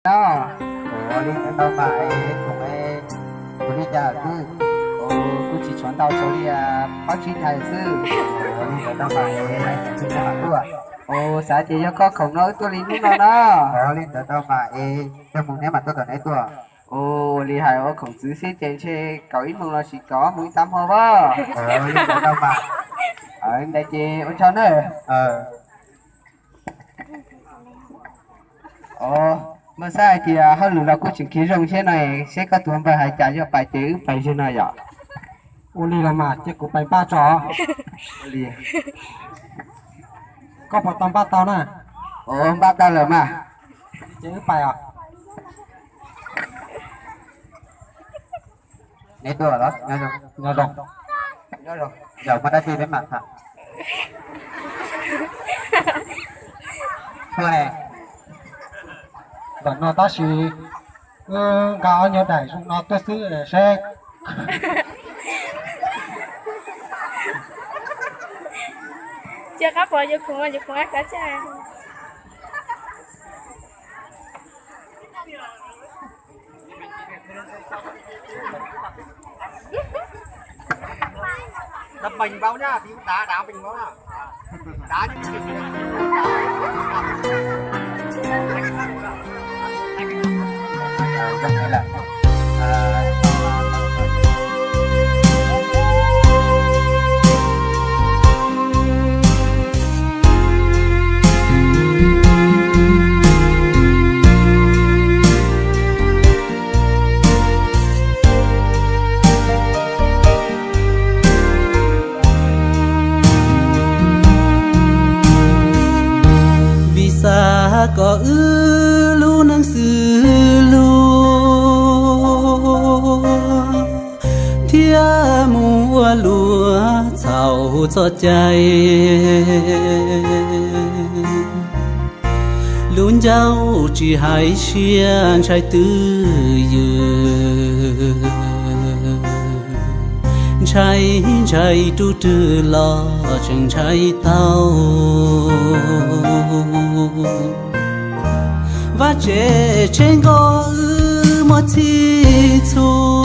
No. Ua li ntawd tau mas es khoom es ua li cas xwb? Kuj tsis tshuav ntau, tshuav li plaub tsib tais xwb. Ua li ntawd tau mas es kuv mam tuaj. Xav tias yog koj khoom no wb tuaj li hnub no na. Ua li ntawd tau mas es yog mus neb mam tuaj tom neb tuaj. Ua li hais ua khoom txwv xwb ces ntshe kaum ib moos los sis kaum ob moos ib tag hmo as. Ua li ntawd tau mas. Ntawd ces ua tsaug na. Os, mas xav hais tias hauj lwm los kuj tseem khiav zoo thiab no, seb koj tus npawg hais cas yog pais ces wb pais zaum no yom. Ua li los mas cia kuv pais npaj tso. Koj puas tau npaj tau na? Ua npaj tau lawm mas. Ces wb pais os. Neb tuaj los nyob zoo. Nyob zoo. Zaum muaj dab tsi peb mam tham. Tuaj ne. Ntawm no tab sis wb nqa ob nyuag daim zoo no tuaj xwb seb. Cia qab pov yus khoom, yus khoom ab kav tsij. Vim xav kom wb lub neej xws lug thiab mus ua luag txhaum txoj cai. Lub ncauj tsis hais siab ntshai twj ywm, ntshai ntshai rub rwg los tseem ntshai tau. Vaj tsev tsheb nkoj wb muaj txhij txhua,